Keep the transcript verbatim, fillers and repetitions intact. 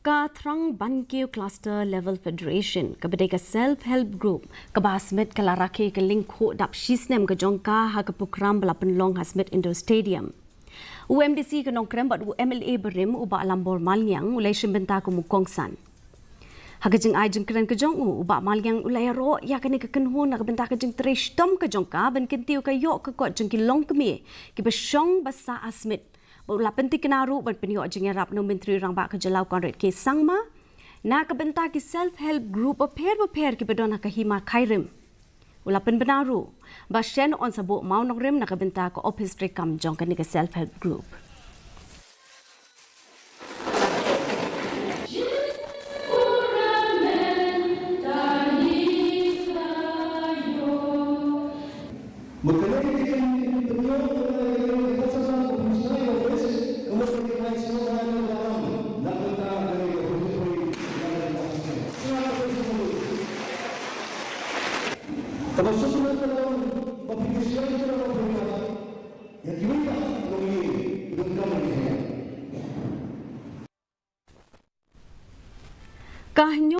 Ka Thrang Ban Kiew Cluster Level Federation, kaba dei ka self help group kaba ha Smit, ka la rakhe ka lyngkhuh dap shisnem ka jong ka ha ka prokram ba la pynlong ha Smit Indoor Stadium. U MDC ka Nongkrem bad u MLA barim u Bah Lambor Maliang u la shim bynta kum u kongsan. Ha ka jingai jingkren ka jong u, u Bah Maliang u la ïaroh ïa kane ka kynhun na ka bynta ka jingtrei shitom ka jong ka ban kyntiew ka ïoh ka kot jong ki longkmie kiba shong ba sah ha Smit. Bad u la pyntikna ruh ban pynïoh jingïarap na u Myntri Rangbah ka jylla u Conrad K Sangma na ka bynta ki self help group bapher bapher kiba don ha ka hima Khyrim. U la pynbna ruh ba shen yn sa buh mawnongrim na ka bynta ka ophis treikam jong kane ka self help group. Ka hynñiew